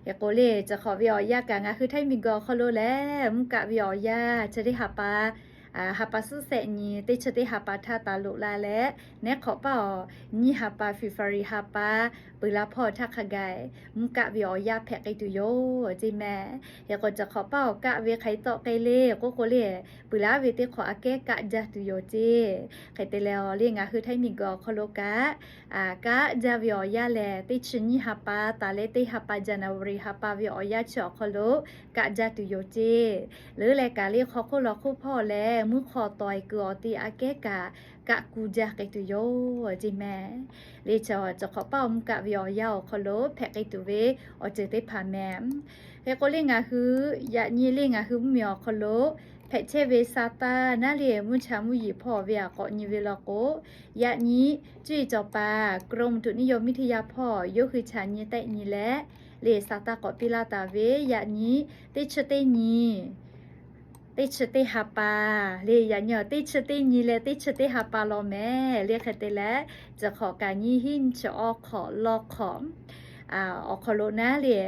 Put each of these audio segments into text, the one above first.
Hk'e k'o le, chi hk'awꞈ ve awˬ yanˇ kaꞈ ngaˬ hui Htaiˇ miˬguiˬ awˬ hk'aw lo lehˬ, mvuhˇ kaˆ ve awˬ yanˇ chi teˇ ha pa, ha pa suhˉ shehˆ nyi, teˇ chi teˇ ha pa htaˇ taˍ loꞈ la leh, neˉ hk'awꞈ paˇ awˬ nyiˇ ha pa February ha pa peuˬ la hpawˇ htaˇ hk'a gaˬ mvuhˇ kaˆ ve awˬ yanˇ hpehꞈ k'ai tuˬ yoˬ ceˇ mehˍ. Hk'e k'o chi hk'awꞈ paˇ awˬ kaˆ ve hk'aˬ hk'e tawˆ k'ai le k'oˆ k'o le, peuˬ laˉ ve teˇ hk'awꞈ aꞈ kehˉ kaˆ jaˇ tuˬ yoˬ ceˇ. Hk'e te leh awˬ le ngaˬ hui Htaiˇ miˬguiˬ awˬ hk'aw lo kaꞈ, kaˆ jaˇ ve awˬ yanˇ lehˬ, teˇ chi nyiˇ ha pa taˍ leh teˇ ha pa January ha pa ve awˬ yanˇ chi awˬ hk'aw lo kaˆ jaˇ tuˬ yoˬ ceˇ. Leuˉ leh kaꞈ le hk'aw hk'oˆ law hk'oˆ hpawˇ lehˬ, mvuhˇ hk'aw tawˍ e kuiˬ awˬ te aꞈ kehˉ kaꞈ kaˆ kuˇ jaˇ k'ai tuˬ yoˬ ceˇ mehˍ. Le chi, chi hk'awꞈ paˇ awˬ mvuhˇ kaˆ ve awˬ yanˇ awˬ hk'aw lo hpehꞈ k'ai tuˬ ve awˬ ceuˬ teˇ hpaˍ mehˍ. Hk'e k'o le ngaˬ hui, yaꞈ nyi le ngaˬ hui mvuhˇmiˬ awˬ hk'aw lo hpehꞈ chehˇ ve sa taˇ naˉ le mvuhˇ cha mvuhˇ yeˬ hpawˇ ve aꞈ k'awꞈ nyi ve law k'o, yaꞈ nyi cuˇ yiˍ cawˬ paˍ กรมอุตุนิยมวิทยา hpawˇ yawˇ hui chaꞈ nyi tehˆ nyi leh, le sa taˇ k'awꞈ piˇ laˇ taˍ ve yaꞈ nyi teˇ chi teˇ nyi, teˇ chi teˇ ha pa, le yaꞈ nyi teˇ chi teˇ nyi leh teˇ chi teˇ ha pa law mehˍ. Le hk'e te leh, chi hk'awꞈ kaꞈ nyiˇ hinˉ nyiˇ chi awˇ hk'awꞈ law hk'awꞈ awˬ hk'aw lo naˉ le,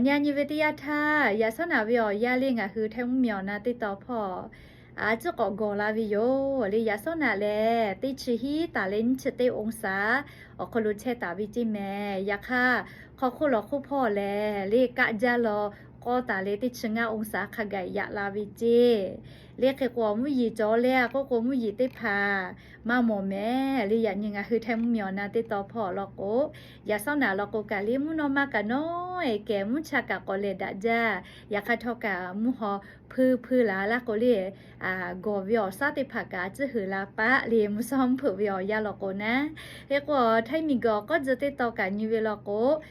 nyi nyi ve teˇ yanˇ htaˇ yaꞈ shawˉ naꞈ ve awˬ yanˇ le ngaˬ hui Htaiˇ mvuhˇmiˬ awˬ na teˇ taw hpawˇ a ciˉ k'awꞈ gawˬ la ve yoˬ. Le yaꞈ shawˉ naꞈ lehˬ, teˇ chi hiˉ taˍ leh nyiˇ chi teˇ องศา awˬ hk'aw lo chehˇ taˍ ve ceˇ mehˍ. Yaꞈ hk'aˇ, hk'aw hk'oˆ law hk'oˆ hpawˇ lehˬ, le kaˆ jaˇ law k'awˇ taˍ leh teˇ chi ngaˇ องศา hk'a gaˬ yaꞈ la ve ceˇ. Le hk'e k'o mvuhˇ yeˬ cawˬ leh a k'oˆ k'o mvuhˇ yeˬ teˇ hpaˍ maˇ mawˬ mehˍ. Le yaꞈ nyi ngaˬ hui Htaiˇ mvuhˇmiˬ awˬ na teˇ taw hpawˇ law k'o, yaꞈ shawˉ naꞈ law k'o kaꞈ le mvuhˇ naw ma kaꞈ nawˉ e kehˬ mvuhˇ cha kaꞈ k'awꞈ lehˬ daꞈ jaˇ. Yaꞈ hk'aˇ htawˇ kaꞈ mvuhˇ haw hpui hpui laˬ laˇ k'o le, gawˬ ve awˬ shaˉ teˇ hpaˍ kaꞈ a ciˉ heuˬ la paˆ le mvuhˇ shawˉ mvuhˇ hpeuꞈ ve awˬ yanˇ law k'o naˉ. Hk'e k'o Htaiˇ miˬguiˬ awˬ k'awˉ tcuh teˇ taw kaꞈ nyi ve law k'o,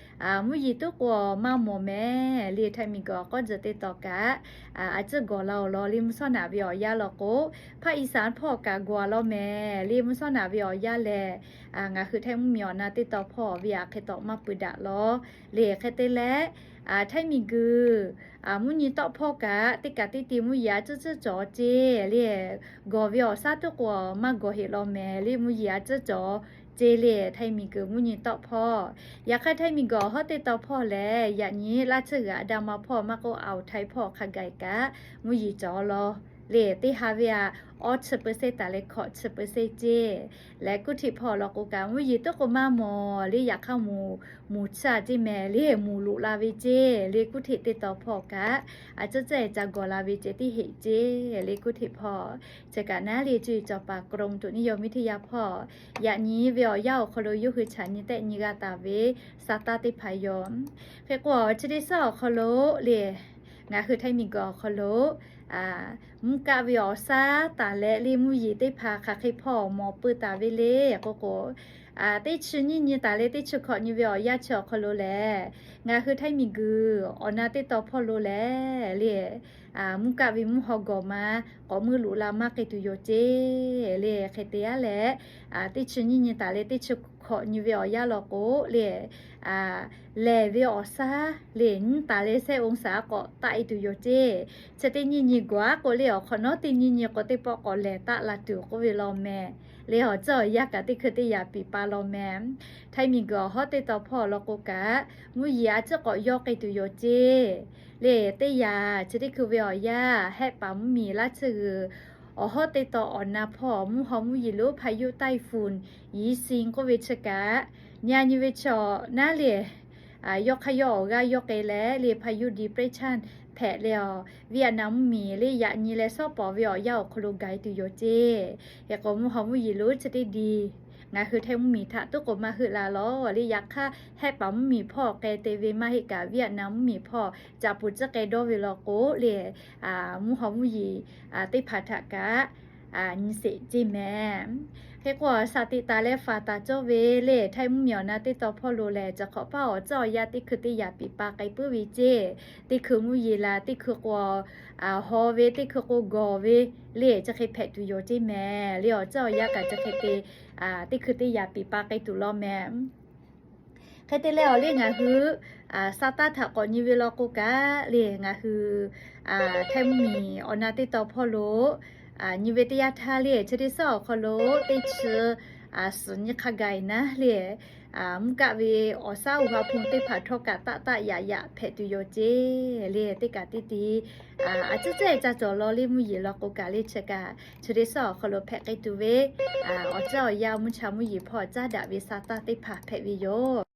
mvuhˇ yeˬ tuˉ k'o maˇ mawˬ mehˍ. Le Htaiˇ miˬguiˬ awˬ k'awˉ tcuh teˇ taw kaꞈ a ciˉ gawˬ la awˬ lawn le mvuhˇ shawˉ naꞈ ve awˬ yanˇ law k'o, hpaˇ อีสาน hpawˇ kaꞈ gawˬ a law mehˍ. Le mvuhˇ shawˉ naꞈ ve awˬ yanˇ lehˬ, ngaˬ hui Htaiˇ mvuhˇmiˬ awˬ na teˇ taw hpawˇ ve aꞈ hk'e tawꞈ maˇ pui daꞈ law. Le hk'e te leh, Htaiˇ miˬguiˬ mvuhˇ nyi tawˆ hpawˇ kaꞈ teˇ kaꞈ teˇ ti mvuhˇ yeˬ a ciˉ ciˉ cawˬ ceˇ le, gawˬ ve awˬ shaˉ tuˉ k'o maˇ gawˬ heˆ law mehˍ. Le mvuhˇ yeˬ a ciˉ cawˬ ceˇ le Htaiˇ miˬguiˬ mvuhˇ nyi tawˆ hpawˇ. Yaꞈ hk'aˇ Htaiˇ miˬguiˬ awˬ hawˉ teˇ taw hpawˇ lehˬ, yaꞈ nyi laˇ tsuhˇ g'uiˬ a da ma hpawˇ maˇ k'oˆ, awˬ Htaiˇ hpawˇ hk'a gaˬ kaꞈ mvuhˇ yeˬ cawˬ law. Le teˇ ha ve aꞈ awˇ chi เปอร์เซ็นต์ taˍ leh hkawꞈ chi เปอร์เซ็นต์ ceˇ. Leh kuˇ htiꞈ hpawˇ law k'o kaꞈ mvuhˇ yeˬ tuˉ k'o maˇ mawˬ le, yaꞈ hk'aˇ mvuhˇ mvuhˇ chi a ceˇ mehˍ. Le mvuhˇ loꞈ la ve ceˇ. Le kuˇ htiꞈ teˇ taw hpawˇ kaꞈ a ciˉ ciˉ ca gawˬ la ve ceˇ teˇ heˆ ceˇ. Le kuˇ htiꞈ hpawˇ chi kaꞈ naˉ le cuˇ yiˍ cawˬ paˍ กรมอุตุนิยมวิทยา hpawˇ yaꞈ nyi ve awˬ yanˇ awˬ hk'aw lo yawˇ hui chaꞈ nyi tehˆ nyi g'a taˍ ve sa taˇ teˇ hpaˍ yoˬ. Hk'e k'o chi teˇ shaˉ awˬ hk'aw lo le ngaˬ hui Htaiˇ miˬguiˬ awˬ hk'aw lo mvuhˇ kaˆ ve awˬ shaˉ taˍ leh le mvuhˇ yeˬ teˇ hpaˍ hk'aˬ hk'e hpawˇ mawˬ pui taˍ ve le k'oˆ k'o, teˇ chi nyiˇ nyi taˍ leh teˇ chi hkawꞈ nyi ve awˬ yanˇ chi awˬ hk'aw lo lehˬ, ngaˬ hui Htaiˇ miˬguiˬ awˬ na teˇ taw hpawˇ lo lehˬ le mvuhˇ kaˆ ve mvuhˇ haw gawˬ ma k'awꞈ meuˇ loꞈ la maˇ k'ai tuˬ yoˬ ceˇ. Le hk'e te yaˇ leh, teˇ chi nyiˇ nyi taˍ leh teˇ chi hkawꞈ nyi ve awˬ yanˇ law k'o le, lehˬ ve awˬ shaˉ le nyiˇ taˍ leh shehˆ องศา k'awꞈ taˆ e tuˬ yoˬ ceˇ. Chi teˇ nyiˇ nyi gawˬ a k'o le awˬ hk'awꞈ nawˉ teˇ nyiˇ nyi k'o teˇ pawˆ k'awꞈ lehˬ taˆ la tuˬ k'oˆ ve law mehˍ. Le awˬ ceuˬ awˬ yanˇ kaꞈ teˇ hkui teˇ yaꞈ piˍ pa law mehˍ. Htaiˇ miˬguiˬ awˬ hawˉ teˇ taw hpawˇ law k'o kaꞈ mvuhˇ yeˬ a ciˉ k'awꞈ yawˇ k'ai tuˬ yoˬ ceˇ. Le teˇ yaꞈ chi teˇ hkui ve awˬ yanˇ hehˆ paˍ mvuhˇmiˬ laˇ tsuhˇ g'uiˬ awˬ hawˉ teˇ taw awˬ na hpawˇ mvuhˇ haw mvuhˇ yeˬ lonˉ พายุไต้ฝุ่น หยีซิง k'oˆ ve chi kaꞈ, nyi nyi ve chi awˬ naˉ le yawˇ hk'aˇ yawˇ awˬ g'aˇ yawˇ k'ai leh le พายุ depression hpehꞈ leh awˬ Vietnam mvuhˇmiˬ le yaꞈ nyi leh shawˉ pawˍ ve awˬ yanˇ awˬ hk'aw lo gaˬ e tuˬ yoˬ ceˇ. Hk'e k'o mvuhˇ haw mvuhˇ yeˬ lonˉ chi teˇ di ngaˬ hui Htaiˇ mvuhˇmiˬ htaꞈ tuˉ k'o maˇ heuˆ la law le. Yaꞈ hk'aˇ hehˆ paˍ mvuhˇmiˬ hpawˇ k'ai te ve maˇ heˆ kaꞈ Vietnam mvuhˇmiˬ hpawˇ caꞈ puˬ ciˉ k'ai dawˇ ve law k'o le, mvuhˇ haw mvuhˇ yeˬ teˇ hpaˍ htaꞈ kaꞈ nyi sheˍ ceˇ mehˍ. Hk'e k'o shaˍ tiꞈ taˍ leh faˍ taˍ cawˇ ve le Htaiˇ mvuhˇmiˬ awˬ na teˇ taw hpawˇ lo lehˬ, chi hk'awꞈ paˇ awˬ ceuˬ awˬ yanˇ teˇ hkui teˇ yaꞈ piˍ pa k'ai puiˉ ve ceˇ. Teˇ hkui mvuhˇ yeˬ la, teˇ hkui k'o haw ve, teˇ hkui k'o gawˬ ve le chi hk'e hpehꞈ tuˬ yoˬ ceˇ mehˍ. Le awˬ ceuˬ awˬ yanˇ kaꞈ chi hk'e te teˇ hkui teˇ yaꞈ piˍ pa k'ai tuˬ law mehˍ. Hk'e te leh awˬ le ngaˬ hui sa taˇ htaꞈ k'awꞈ nyi ve law k'o kaꞈ le ngaˬ hui Htaiˇ mvuhˇmiˬ awˬ na teˇ taw hpawˇ lo nyi ve teˇ yanˇ htaˇ le chi teˇ shaˉ awˬ hk'aw lo teˇ chi suhˍ nyi hk'a gaˬ e naˉ le mvuhˇ kaˆ ve awˬ shaˉ awˬ ha hpu teˇ hpaˍ htawˇ kaꞈ taˆ taˆ yaꞈ yaꞈ hpehꞈ tuˬ yoˬ ceˇ le. Teˇ kaꞈ teˇ te a ciˉ cehˇ ca cawˬ law le mvuhˇ yeˬ law k'o kaꞈ le chi kaꞈ chi teˇ shaˉ awˬ hk'aw lo hpehꞈ k'ai tuˬ ve awˬ caˉ awˬ yanˇ mvuhˇ cha mvuhˇ yeˬ hpawˇ caˉ daꞈ ve sa taˇ teˇ hpaˍ hpehꞈ ve yoˬ.